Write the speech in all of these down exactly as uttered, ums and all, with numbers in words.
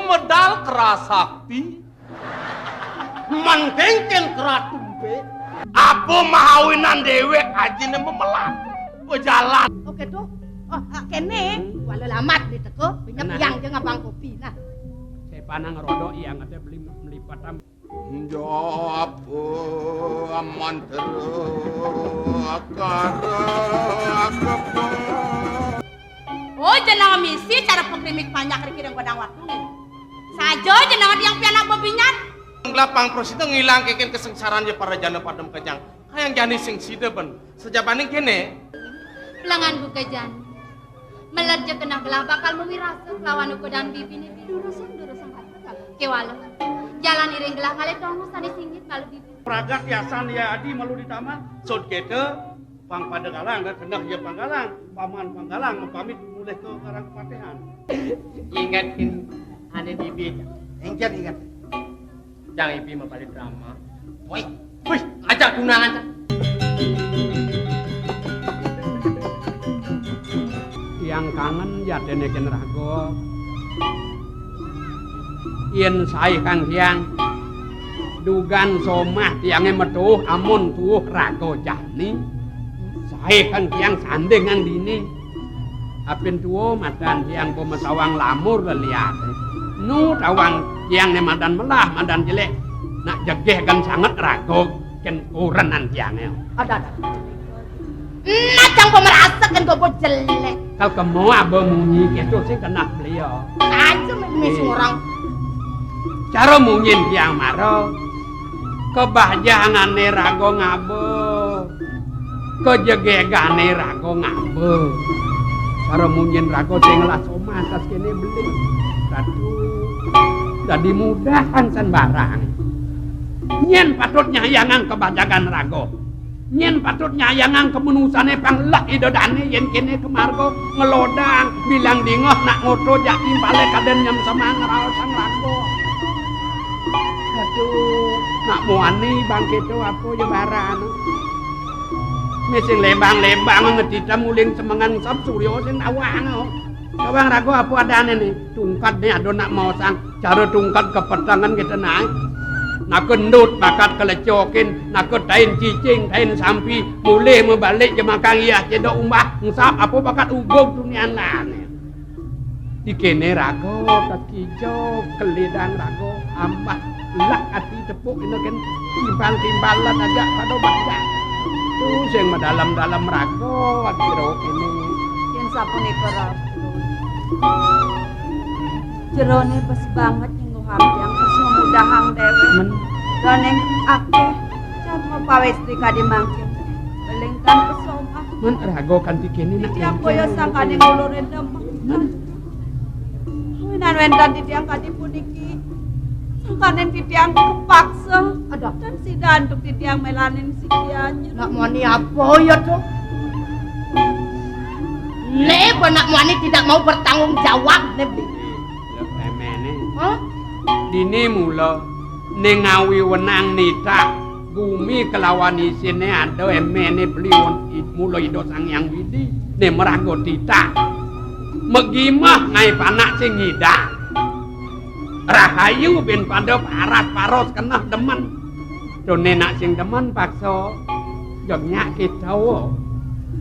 Medal kerasakti. Mangkengken keratumpe. Apa mahawinan dewek ajine memelah. Bejalan. Oke tuh. Oh, ah, kene. Wala lamat di teko, pinjam Nah. Yang je ngabang kopi. Nah. Saya panang rodok yang ada beli melipat. Jawab mantra kara. Oh, jenengan misi cara pengkrimik panjak riki dan godang waktu. Saja jenengan yang pianak bebinyan. Gelapang prosita ngilang keken kesengsaraan ya para jana padem kejang. Kayang jani sing sida ben. Sejabaning kene. Lengan buka jani. Melerja kena gelah bakal memirasa kelawan ukodan bibine durusang-durusang kata kewala. Jalan iring gelah ngalih tonggo sane singgit malu bibi. Pragat yasan ya adi malu di taman. Sod kete pang pada galang dan kendah ya panggalang. Paman panggalang pamit mulih ke karang kepatihan. Ingat kin ane bibi. Engken ingat. Jang ibi mapali drama. Woi. Wih, ajak tunangan. Tiang kangen jatene ken raga. Yen sae kang tiang dugan somah tiange metuh amun tuh raga jani. Sae kang tiang sanding ngang dini. Apin tuwa madan tiang pemetawang lamur leliate. Nu tawang tiang ne madan melah, madan jelek. Nak jegeh kan sanget raga ken kurenan tiange. Ada, ada. Enak yang pemerasa kan gogo jelek. Kal kemo aba munyi keto sing kena beliau. Aja misi orang. Cara munyin tiang mara. Kebahjangane raga ngaba. Kejegegane raga ngaba. Cara munyin raga sing ngelah soman tas kene beli. Ratu. Dadi mudahan san barang. Nyen patut nyayangan kebahjagan raga. Nyen patut nyayangan kemenusane pang lek ida dane yen kene kemarga ngelodang bilang dingeh nak ngoto jak timpale kaden nyem semang raosang raga. Aduh, nak muani bangkit tu apa je barang. Mesing lebang-lebang ngetitam uling semengan sab surya sing tawang. Tawang raga apa adane ni? Tungkat ni ada nak maosang. Cara tungkat kepetangan kita naik. Nak kendut bakat kelecokin, nak tain cicing, tain sampi, mulih mebalik je makang iya cedok umbah, ngusap apa bakat ugug dunian lane. Di kene raga, kaki ijo, kelidang raga, ambah, lak ati tepuk ina ken timbal-timbalan aja pada baca. Tu sing madalem-dalem raga, ati ro kene. Yen sapunika raga. Jerone bes banget nyengguhang tiang, bes ngemudahang dewek. Men. Doning akeh, jan mapawis di kadi mangkin. Belingkan pesomah. Men raga kanti kene nak tiang kaya sangkane ngulurin demek. Men. Winan wentan titiang kadi puniki. Sangkaning titiang kepaksa. Ada. Dan sida antuk titiang melanin sikian. Nak muani apa ya tuh? Ne, nak muani tidak mau bertanggung jawab, ne beli. Lho, emene. Hah? Dini mula ne ngawi wenang nitah bumi kelawan isine ada emene beli won i-, mula Ida Sang Hyang Widi. Ne meraga titah. Megimah ngai panak sing ngidang. Rahayu bin pada paras paros keneh demen. Done nak sing demen paksa. Jog nyak kita wo.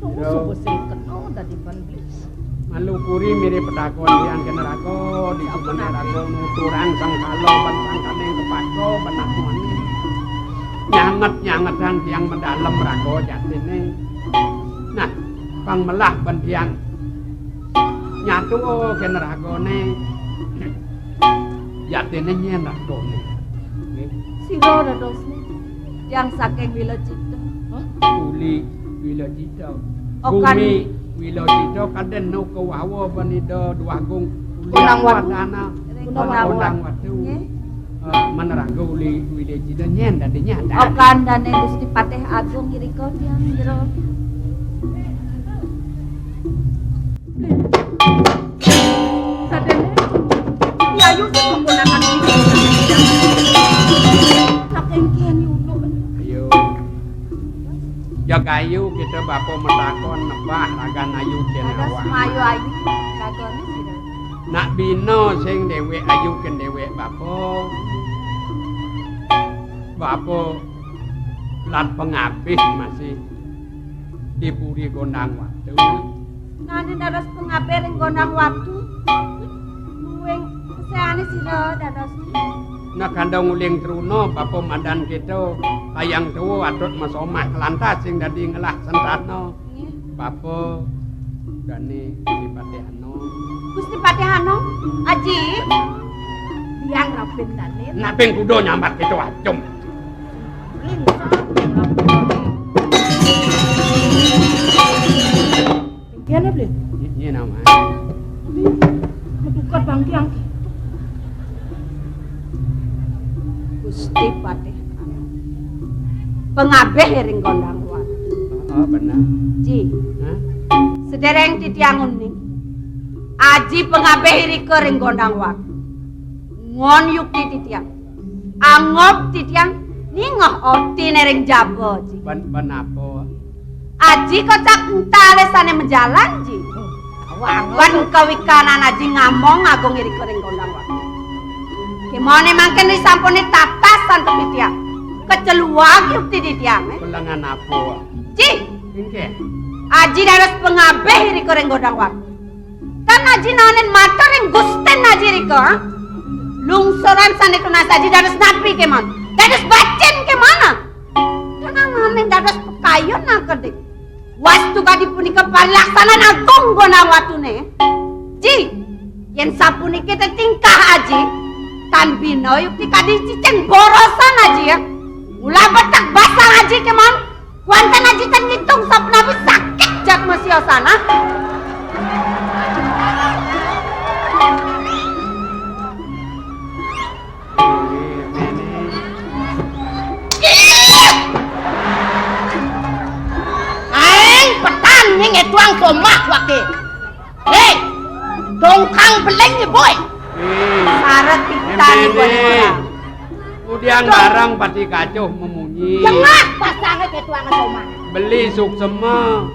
Tuh, subuh sing kena dadi ban beli. Malu kuri mirip pedakon yang kena raga, di sumene raga nuturang sang kala ban sangkaning kepaksa benak mani. Nyanget-nyangetan tiang medalem raga jatine. Nah, pang melah ban tiang nyatu, oh, kena ragane. Yatine nyen ragane. Nggih. Sira dadosne. Yang saking Wilacita. Hah? Uli Wilacita. Okan. Bumi Wilacita kaden no kawawa banida Dwagung. Uli Kunang Watu. Wadana. Kunang Watu. Kunang Watu. Nggih. Eh, meneraga uli Wilacita nyen dadi nyata. Okan dane Gusti Patih Agung irika tiang jero. Sadene, Yayu sekeponakan iki. Saking kian nyunuh. Ayo. Jagayu kita bapa metakon nebah ragan ayu ken. Ada awak. Semayu ayu, ragane sira. Nak bina sing déwék ayu kén déwék bapa. Bapa lat pengabih masih di puri Gondang Watu. Nani dados pengabih ring Gondang Watu. Muing keséané sira dados. Nak kandang uling truna bapa madan kita, kayang tua atut masomah lantas sing dadi ngelah sentana. Nggih. Bapa dané Gusti Patih Anom. Gusti Patih Anom, Aji. Tiang rapin dané. Nak ping kuda nyambat kita ajum. Pian ya, Bli? Nyén nama. Metukat bangkiang. Gusti Patih. Pengabih ring Gondang Watu. Oh, bener. Ji. Hah? Sedereng titiang uning. Aji pengabih irika ring Gondang Watu. Ngon yukti titiang. Angob titiang ningeh otiné ring jaba, Ji. Ben, ben apa? Aji kocap entalé sané majalan, Ji. Awang. Ben kawikanan Aji ngamong agung irika ring Gondang Watu. Kémané mangkin risampuné tatas santupi tiang. Keceluag yukti titiang, eh. Belengan apa? Ji. Engké. Aji dados pengabih irika ring Gondang Watu. Tan Aji naenin mata ring Gustin Aji rika, ha? Lungsuran sané tunas Aji dados napi kémané? Dados bacin kémané? Tan naenin dados pakayun nangkedik. Wastu kadi punika parilaksana agung Gondang Watuné. Ji, yén sapuniki té tingkah Aji, tan bina yukti kadi cicing borosan Aji ya. Mula betek basang Aji kémané. Kuanten Aji ten ngitung sapunapi sakit jatma siosana. Aing petan nying etuang somah wake. Hei, dongkang beling nyeboi. Saret pitan nyeboi orang. Kudiang barang pati kacuh memunyi. Jengah pasangé ketuangan somah. Beli suksema.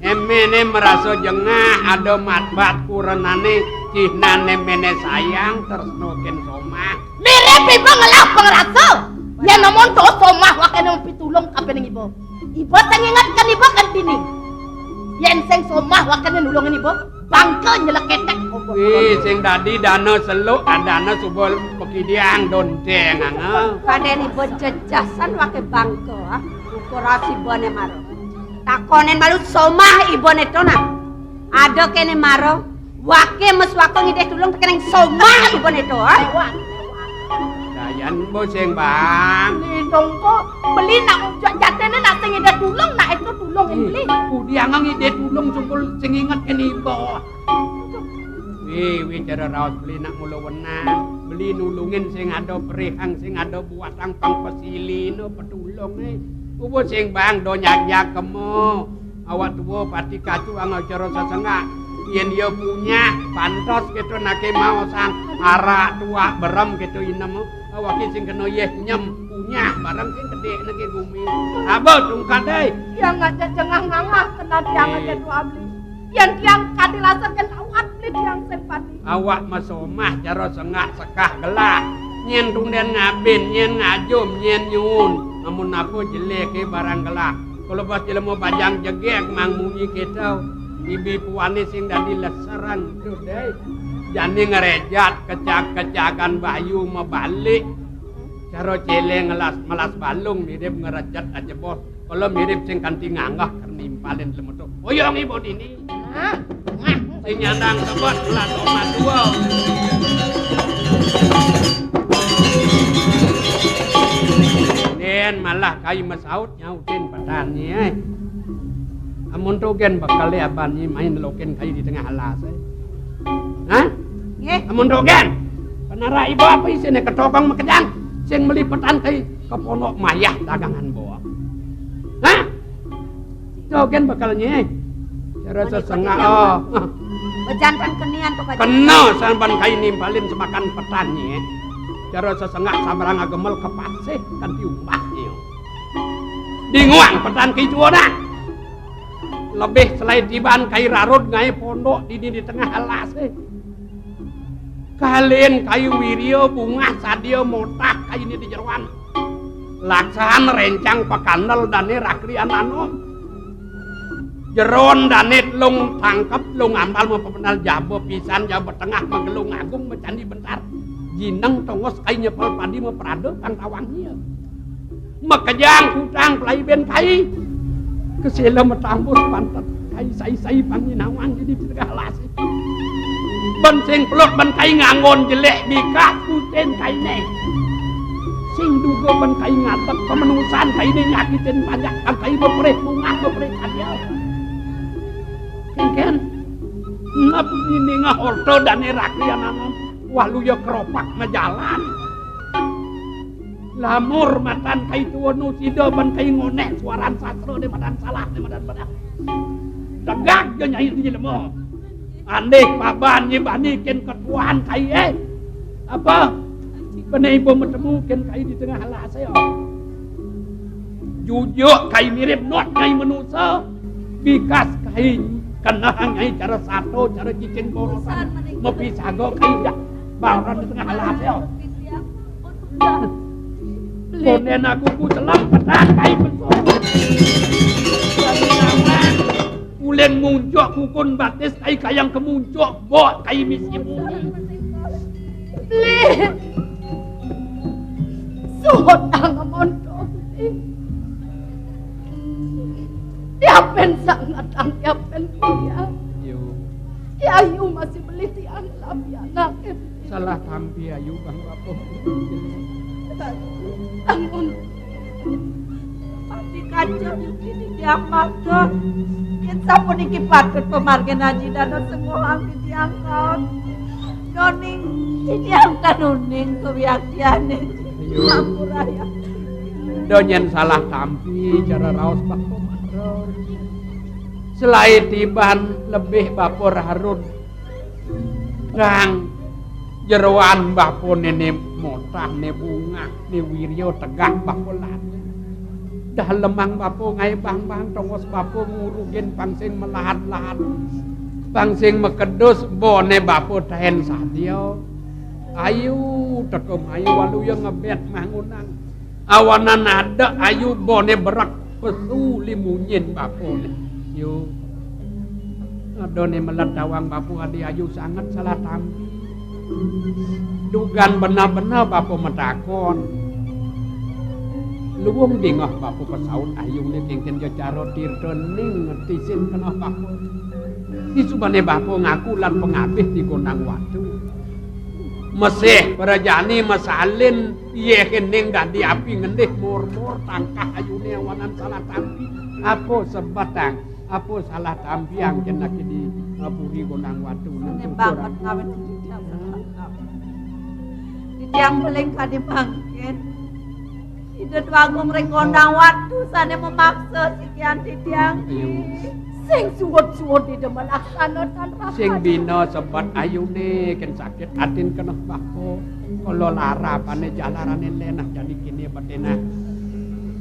Emené merasa jengah, ada matbat kurenane, cihnane mene sayang, tresna ken somah. Mirip iba ngelah pengrasa. Yen amun to somah wakene pitulung kapining iba. Iba tang inget kan iba kan dini. Yen sing somah wakene nulungin iba, bangka nyeleketek. Wih, sing dadi dana seluk, adana suba pekidiang donteng, ana. Paden iba jejasan wake bangka, ah. Ukur asibane mara. Takonen malu somah ibane to, nah. Ada kene mara, wake meswaka ngidih tulung tekeneng somah ibane to, ah. Dayan bo sing bang. Ni dong ko beli nak jatene nak sing ngidih tulung, nak itu tulung beli. Kudiang ngidih tulung sungkul sing inget kene iba. Wih, wih, cara raos beli nak mula wenang. Beli nulungin sing ada perihang, sing ada buatang pang pesilina, petulung, eh. Ubo sing bang do nyajak kemo. Awak tua pati kacu angau cara sesengak. Yen dia punya, pantos gitu nake mau sang arak tua berem gitu inem. Awak sing kena yeh nyem punya barang sing gede nake gumi. Abo tungkat deh. Yang ngajak jengah ngangah kena tiang aja tua beli. Yen tiang kadi rasa ken awak beli tiang sing pati. Awak mesomah cara sengak sekah gelah. Nyen tunden ngabin, nyen ngajum, nyen nyuun. Amun apa jeleke barang gelah. Kalau pas jelema bajang jegek mang munyi kita. Ibi puane sing dadi leserang tu deh. Jani ngerejat kecak-kecakan bayu mebalik. Cara celeng ngelas melas balung mirip ngerejat aja bos. Kala mirip sing kanti nganggah ker nimpalin lemetuk. Oyong ibu dini. Hah? Ngah. Sing nyandang tebet lah tomat dua. Nen malah kai mesaut nyautin petani, eh. Amun to gen bekale abani main lokin kai di tengah alas, eh. Hah? Nggih. Amun to gen. Penara ibu apa isine ketokong mekejang sing meli petan kai ke pondok mayah dagangan bawa. Hah? Jogen bakal nyeh. Cara sesengak, oh. Bejantan kenian to kaji. Kena sampan kai nimpalin semakan petan nyeh. Cara sesengak samrang agemel kepasih kanti umbah nyeh. Dinguang petan kai tua dah. Lebih selain tiban kai rarut ngai pondok dini di tengah alas, eh. Kalin kayu wirya bungah sadia motah kaine di jeroan. Laksan rencang pakandel dane rakrian anom. Jeron dane telung tangkep, telung ambal mapapendal jaba pisan, jaba tengah magelung agung macandi bentar. Jineng tongos kai nyepel padi maprada kang tawang nia. Makejang kutang pelai ben kai. Kesela matambus pantet kai sai-sai pangin nawang di tengah las. Ban sing peluk ban kai nganggon jelek bikah kucin kaine. Sing duga ban kai ngadep pamenusan kaine nyakitin panjak kang kai beperih bungah beperih kadia. Kengken. Ngap ini ngah orta dane rakrian anom. Waluya keropak majalan. Lamur matan kai tuwa nu sida ban kai ngoneh suaran sastra de madan salah de madan benar. Tegak je nyai di jelema. Andih paban nyibani ken ketuan kai eh. Apa? Kene ibu matemu ken kai di tengah alas ya. Jujuk kai mirip not kai manusa. Bikas kai kenehang ai cara sato, cara cicing borosan. Mapisaga kai dak baron di tengah alas ya. Konen aku ku selam petan kai peso. Uleng muncuk kukun batis kai kayang kemuncuk bok kai misi bumi. Beli. Suhut ang montok. Tiapin sangat ang tiapin kuya. Yo. Ya, ayu masih beli tiang labi anak. Salah tampi ayu bang bapak. Bangun. Pati kaca yuki di tiang mata. Yen sapuniki patut pamargen aji dana sengohang di tiang kaon. Noning di tiang kanuning kawiaktiane. Ayo. Ampura ya. Donyen salah tampi cara raos bapa maror. Selae tiban lebih bapa rarud. Kang jeroan bapane ne motah ne bungah ne wirya tegak bapa lani. Dah lemang bapa ngae bang-bang tongos bapa ngurugin pang sing melahat-lahat. Pang sing makedus bone bapa taen sadia. Ayu tekem ayu waluya ngebet mah ngunang. Awanan ada ayu bone berek pesu limunyin bapone. Yo. Adone melet dawang bapu adi ayu sanget salah tampi. Dugan benar-benar bapu matakon. Luwung dingeh bapu pesaut ayune kengken ja cara tirta ning ngetisin keneh bapu. Disubane bapu ngaku lan pengabih di gondang watu. Mesih prajani masalin Yeh kening dadi api ngendih mur-mur tangkah ayune awanan salah tampi. Apa sebetang? Apa salah tampi angken lagi di, eh, puri Gondang Watu? Sene banget kawin titiang. Titiang beling kadi mangkin. Ida Dwagung ring Gondang Watu sane memaksa sikian titiang. Ayo. Sing suwud-suwud ida melaksana tan rapat. Sing bina sebet ayune ken sakit atin keneh bapa. Kala larapane jalarane lenah jani kene betena.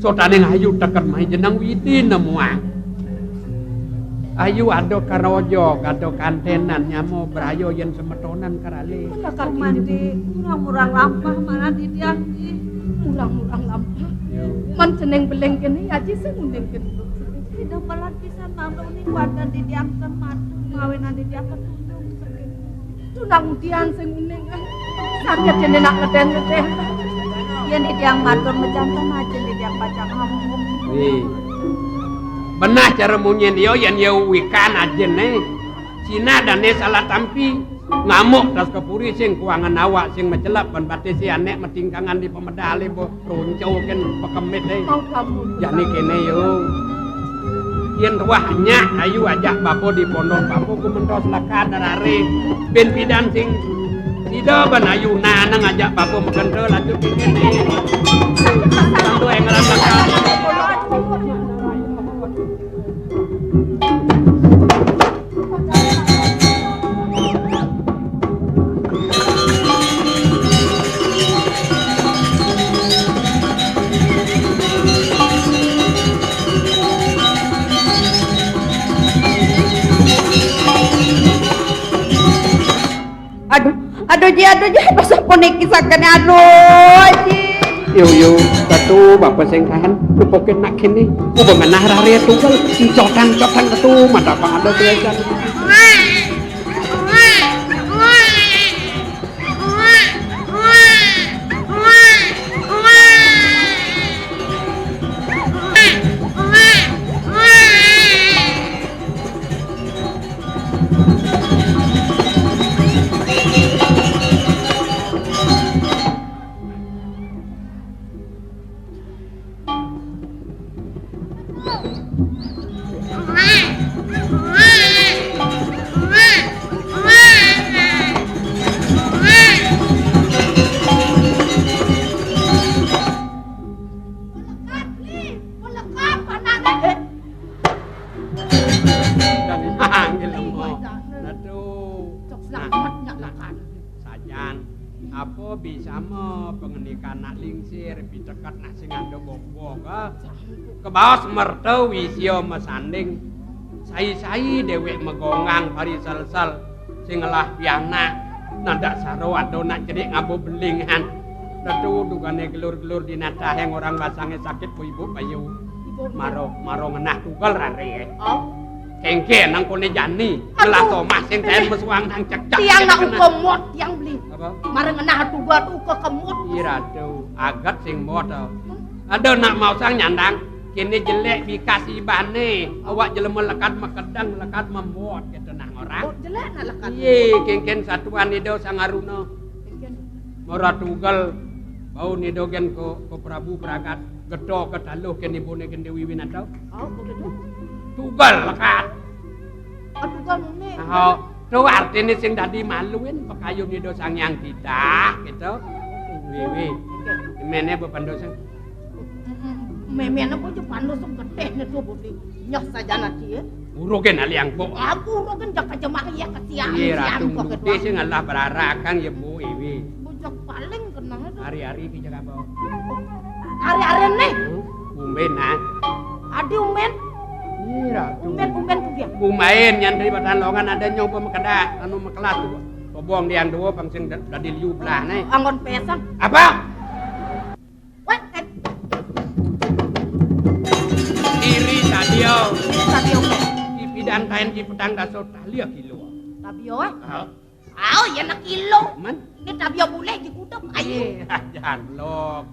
Sotaning ayu teken mai jeneng Widi nemuang. Ayu ada karaja, ada kantenan nyama braya yen semetonan karale. Lakar mandi murang-murang lampah mana titiang ki. Murang-murang lampah. Man jeneng beleng kene aji sing uning kene. Ida pelat pisan mangkene kuatan titiang ten matu mawinan titiang ketundung. Tunang udian sing uning, ah. Sakit dene nak ngeden-ngeden. Yen titiang matur mecanten aja titiang pacang ngomong. Wi. Benah cara munyin dia yen ya wikan aja ne. Cina dane salah tampi. Ngamuk tas kepuri sing kuangan awak sing mecelep ban batisi anek metingkangan di pemedale bo. Ronco ken pekemit, eh. Mau kamu. Jani kene, yo. Yen ruah nyak ayu ajak bapa di pondok bapa ku mentos laka darare. Ben pidan sing sida ban ayu nanang ajak bapa mekenta lanjut kene. Bantu engeran bakal. Aduh, aduh, Aduh, Ji, aduh, Ji, aduh, sampun niki sakene, aduh, Ji. Yo, yo, Ratu, bapa sing kahan, nupokin nak kene. Uba ngenah rare tunggal, encotang-encotang Ratu, mata pang ada tulisan. Melekat, Li. Melekat, panane. Dang manggil emo. Aduh. Cok selamat nyak lekan. Sajan, apa bisama pangandikan nak lingsir, piteket nak sing ada bobok, ah? Kebaos merta wisya masanding. Sai-sai dewek magonggang pariselsel, sing ngelah pianak, nadak saro ada nak cerik ngaba belingan. Ratu dugane gelur-gelur di natah yang orang basange sakit bu ibu bayu. Maro, maro ngenah tunggal rare, eh. Oh. Kengke nang kone jani, ngelah Aduh. Tomah sing taen mesuang nang cekcek. Tiang nak uka mot, tiang beli. Apa? Mara ngenah tunggal tu uka kemot. Ih, Ratu, aget sing mot, oh. Ada nak maosang nyandang, kene jelek bikas ibane, awak jelema lekat makedeng, lekat mamot, gitu nah orang. Oh, jelek nak lekat. Iye, kengken satuan Ida Sang Aruna. Kengken. Mara tunggal, bau Ida gen ko, ko Prabu Pragat, geto ke taluh ken ibune gen Dewi Winata. Oh, begitu. Tunggal lekat. Aduh, kan ini. Oh, tu artine sing dadi maluin pakayun Ida Sang Hyang Titah, gitu. Wiwi. Mene bepandu sing. Memene apa je pandu sing getih ne tu budi. Nyeh saja nanti ya. Urugen aliang, Bu. Aku urugen jak kejemah ya kesiangan. Iya, siang Ratu kok Dudi kedua. Sing ngalah berarakan ya, Bu, Wiwi. Bujak paling kenang itu. Hari-hari ki jaga, Bu. Hari-hari nih. Hmm, umben, nah. Adi umben. Ih, Ratu. Umben, umben tuh dia. Umben nyandri badan longan ada nyoba makedah, anu makelas tuh. Bobong diang dua pang sing da-, dadi liu belah nih. Anggon pesang. Apa? Weh, eh. Iri sadia. Iri sadia, oke. Di bidang kain di petang daso talia kilo. Talia, eh? Hah? Au, ya nak kilo. Man? Ini talia boleh dikutuk. Ayo. Iya, jangan lo.